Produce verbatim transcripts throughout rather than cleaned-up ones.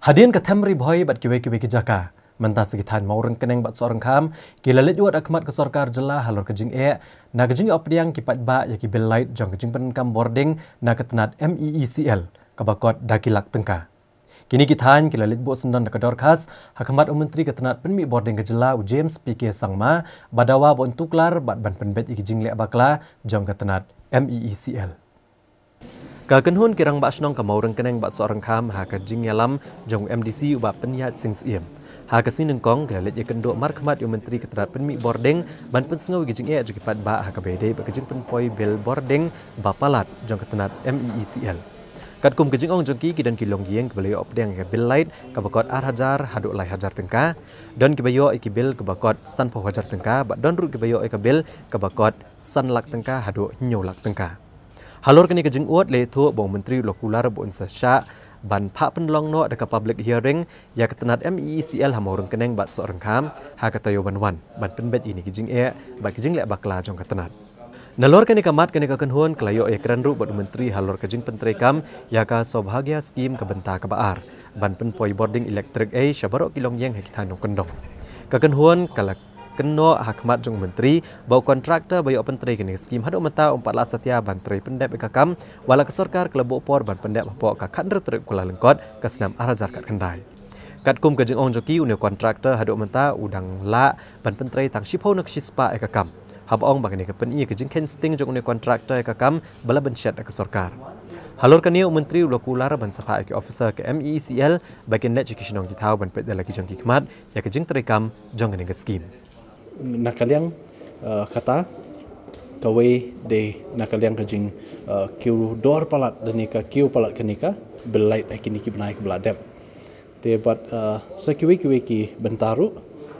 Hadien ka Themri Bhoi bad kiwei kiwei ki jaka, mynta sa ki thaiñ Mawryngkneng bad Sohryngkham ki la leit wad ha khmat ka sorkar jylla halor ka jingeh na ka jingïoh pdiang ki paidbah ïa ki bill light jong ka jingpynkam bording na ka tnat M E E C L kaba kot da ki lak tyngka. Kine ki thaiñ ki la leit buh syndon da ka dorkhas ha khmat u Myntri ka tnat pynmih bording ka jylla u James P K Sangma, ba dawa ba un tuklar bad ban pynbeit ïa ki jingleh bakla jong ka tnat M E E C L. Ka kynhun ki rangbah shnong ka Mawryngkneng bad Sohryngkham ha ka jingïalam jong u M D C u Bah Pynïaid Sing Syiem, ha ka sngi nyngkong ki la leit ïakynduh markhmat ïa u Myntri ka tnat pynmih bording ban pynsngew ïa ki jingeh jong ki paidbah ha kaba ïadei bad ka jingpynpoi bill bording ba palat jong ka tnat M E E C L. Katkum ka jingong jong ki, ki don ki longïing kiba la ïoh pdiang ïa ka bill light kaba kot ar hajar haduh lai hajar tyngka, don kiba ïoh ïa ki bill kaba kot sanphew hajar tyngka bad don ruh kiba ïoh ïa ka bill kaba kot san lak tyngka haduh hynñiew lak tyngka. Halor kane ka jingud, la ïathuh ba u Myntri u la kular ba un sa shah ban phah pynlong noh da ka public hearing ïa ka tnat M E E C L ha Mawryngkneng bad Sohryngkham ha ka taïew ban wan ban pynbeit ïa kine ki jingeh bad ki jingleh bakla jong ka tnat. Nalor kane ka mat, kane ka kynhun ka la ïoh ïakren ruh bad u Myntri halor ka jingpyntreikam ïa ka Saubhagya Scheme ka bynta kaba ar ban pynpoi bording electric ei sha baroh ki longïing ha ki thaiñ nongkyndong. Ka kynhun ka la kynnoh ha khmat jong u Myntri ba u contractor ba ïoh pyntrei kane ka skim haduh mynta um pat lah satia ban trei pyndep ïa ka kam, wat la ka sorkar ka la buh por ban pyndep hapoh ka khathynriew tarik u Kyllalyngkot ka snem ar hajar khatkhyndai. Katkum ka jingong jong ki, une u contractor haduh mynta u dang lah ban pyntrei tang shiphew na ka shispah ïa ka kam, haba ong ba kane ka pyni ïa ka jingkheiñ sting jong une u contractor ïa ka kam ba la bynshet da ka sorkar. Halor kane, u Myntri u la kular ban sa phah ïa ki officer ka M E E C L ba kin leit sha ki shnong ki thaw ban peit da la ki jong ki khmat ïa ka jingtreikam jong kane ka skim. Na ka liang, uh, kata, kawei de na ka liang ka jing, uh, kiew dor palat da ne ka kiew palat kane ka bill light ha kine ki bnai kaba la dep. Te bad, uh, sa kiwei kiwei ki bynta ruh,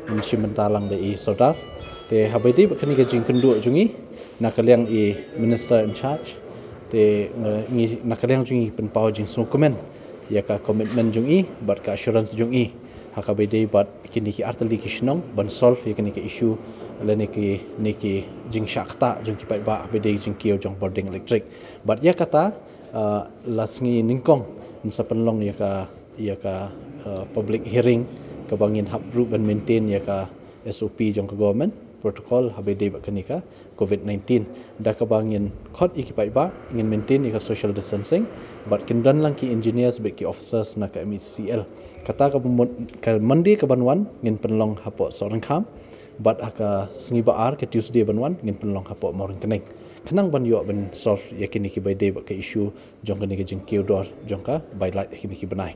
ngi shim bynta lang da i Sordar. Te haba ïadei bad kane ka jingkynduh jong i na ka liang i Minister in charge, te, uh, ngi na ka liang jong i pynpaw jingsngewkmen ïa ka commitment jong i bad ka assurance jong i ha kaba ïadei bad kine ki artylli ki shnong ban solve ïa kane ka issue lane kine ki jingshah ktah jong ki paidbah haba ïadei jingkiew jong bording electric. Bad ïa kata, uh, la sngi nyngkong ngin sa pynlong ïa ka, ïa ka, uh, public hearing kaba ngin hap ruh ban maintain ïa ka S O P jong ka government, protocol haba ïadei bad kane ka COVID nineteen. Da kaba ngin khot ïa ki paidbah, ngin maintain ïa ka social distancing, bad kin don lang ki engineers bad ki officers na ka M E C L. Kata ka mon-, ka Monday kaban wan ngin pynlong hapoh Sohryngkham, bad ha ka sngi ba ar, ka Tuesday ban wan, ngin pynlong hapoh Mawryngkneng. Khnang ban ïoh ban solve ïa kine kiba ïadei bad ka issue jong kane ka jingkiew dor jong ka bill light ha kine ki bnai.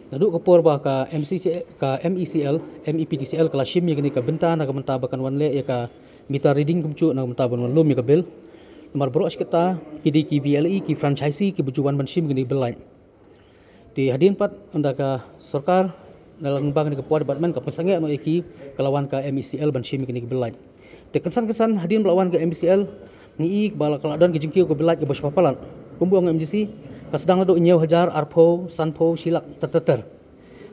Naduh ka por ba ka M C C, ka M E C L, M E P T C L ka la shim ïa kane ka bynta na ka bynta ba kan wan leh ïa ka meter reading kumjuh na ka bynta ban wan lum ïa ka bill. Namar baroh shi katta ki dei ki V L E, ki franchisee kiba ju wan ban shim kane ka bill light. Te hadien pat ynda ka sorkar na lyngba kane ka Power Department ka pynsangeh noh ïa ki, ka la wan ka M E C L ban shim ïa kane ka bill light. Te kynsan kynsan hadien ba la wan ka M E C L, ngi i ba la, ka la don ka jingkiew ka bill light kaba shwa palat. Kumba ong M D C, ka sdang naduh hynñiew hajar, arphew, sanphew, shi lak, ter ter ter.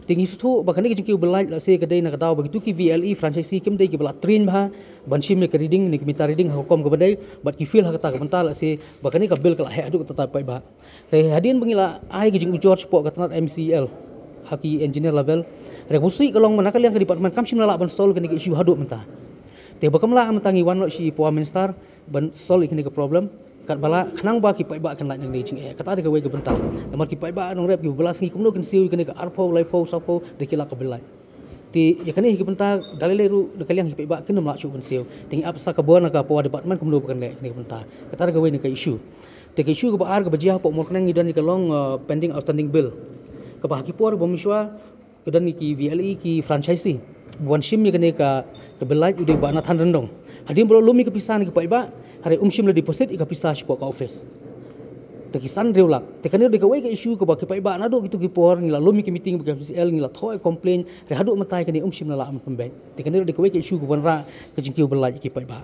Te ngi sngewthuh ba kane ka jingkiew bill light lehse ka dei na ka daw ba kito ki V L E franchisee kim dei kiba la train bha ban shim ïa ka reading ne ka meter reading ha ka rukom kaba dei, bad ki fail ha kata ka bynta lehse ba kane ka bill ka la heh haduh katta katta paidbah. Te hadien ba ngi la ai ka jingujor shapoh ka tnat M C L ha ki engineer level, re busi ka long ba na ka liang ka department kam shym la lah ban solve kane ka issue haduh mynta. Te ba kam lah mynta ngi wan noh sha i Power Minister ban solve ïa kane ka problem, katba lah khnang ba ki paidbah kan lait na kane ka jingeh. Kata dei kawei ka bynta. Namar ki paidbah nongrep kiba la sngi kumno kin siew ïa kane ka arphew, laiphew, sawphew da ki lak ka bill light. Te ïa kane hi ka bynta da lei lei ruh na ka liang hi paidbah kin ym lah shuh ban siew. Te ngi ap sa ka bor na ka Power Department kumno ba kan leh ïa kane ka bynta. Kata dei kawei na ka issue. Te ka issue kaba ar kaba jia hapoh Mawryngkneng ngi don ïa ka long, uh, pending outstanding bill. Kaba ha ki por ba mynshuwa ka don ïa ki V L E, ki franchisee ba wan shim ïa kane ka, ka bill light u dei u Bah Nathan Ryndong. Hadien ba la lum ïa ka pisa na ki paidbah, hynrei um shym la deposit ïa ka pisa shapoh ka office. Te ki san hynriew lak. Te kane dei kawei ka issue kaba ki paidbah naduh kito ki por ngi la lum ïa ki meeting bad ka M C L, ngi la thoh ïa complain, hynrei haduh mynta ïa kane um shym la lah ban pynbeit. Te kane dei kawei ka issue kaba wanrah ka jingkiew bill light ïa ki paidbah.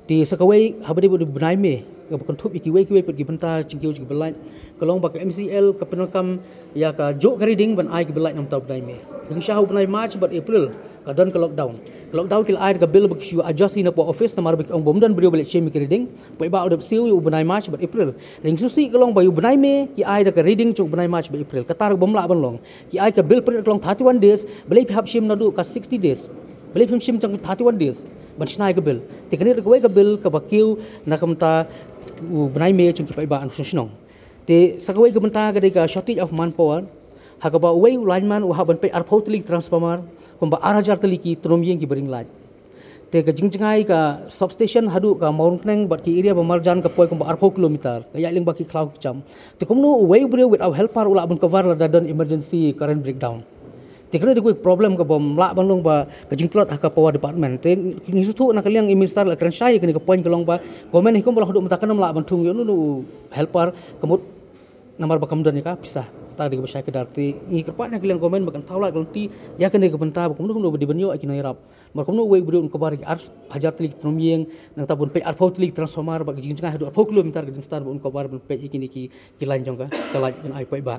Te sa kawei, haba dei bad u bnai May, Kaba kynthup ïa kiwei kiwei pat ki bynta jingkiew jong ki bill lait ka long ba ka MeECL ka pyndonkam ïa ka juk ka reading ban ai ki bill lait namar u bnai May. Jingshisha u bnai March bad April ka don ka lockdown. Ka lockdown ki la ai da ka bill ba ki shu adjust hi na post office namar ba ki ong ba ym don briew ba leit shim ïa ki reading. Paidbah u dep siew ïa u bnai March bad April. Jingsngewsih ka long ba ïa u bnai May ki ai da ka reading jong u bnai March bad April. Kata ruh bym lah ban long. Ki ai ka bill period ka long thirty-one days, balei phi hap shim naduh ka sixty days? Balei phim shim tang thirty-one days ban shna ïa ka bill? Te kane ruh kawei ka bill kaba kiew na ka bynta u bnai May jong ki paidbah nongshong shnong. Te sa kawei ka bynta ka dei ka shortage of manpower, ha kaba uwei u lineman u hap ban peit arphew tylli ki transformer, kumba ar hajar tylli ki tnum ïing kiba ring light. Te ka jingjngai ka substation haduh ka Mawryngkneng bad ki area ba marjan ka poi kumba arphew kilometer, ka ïaid lyngba ki khlaw ki jam. Te kumno uwei u briew without helper u lah ban cover lada don emergency current breakdown? Te kane dei kawei ka problem kaba ym lah ban long ba ka jingtlot ha ka power department. Te ngi sngewthuh na ka liang i minister la kren shai ïa kane ka point ka long ba government hi kumba la haduh mynta kan ym lah ban thung ïa uno uno u helper, ka mut namar ba kam don ïa ka pisa. Kata ka dei kaba shai kdar. Te ngi kyrpad na ka liang government ba kan thaw lad ka lynti ïa kane ka bynta ba kumno kumno ba dei ban ïoh ïa ki nongïarap. Namar kumno uwei u briew un cover ïa ki ar hajar tylli ki tnum ïing, nangta ban peit arphew tylli ki transformer bad ka jingjngai haduh arphew kilometer ka distance ba un cover ban peit ïa kine ki, ki line jong ka, ka light ban ai paidbah.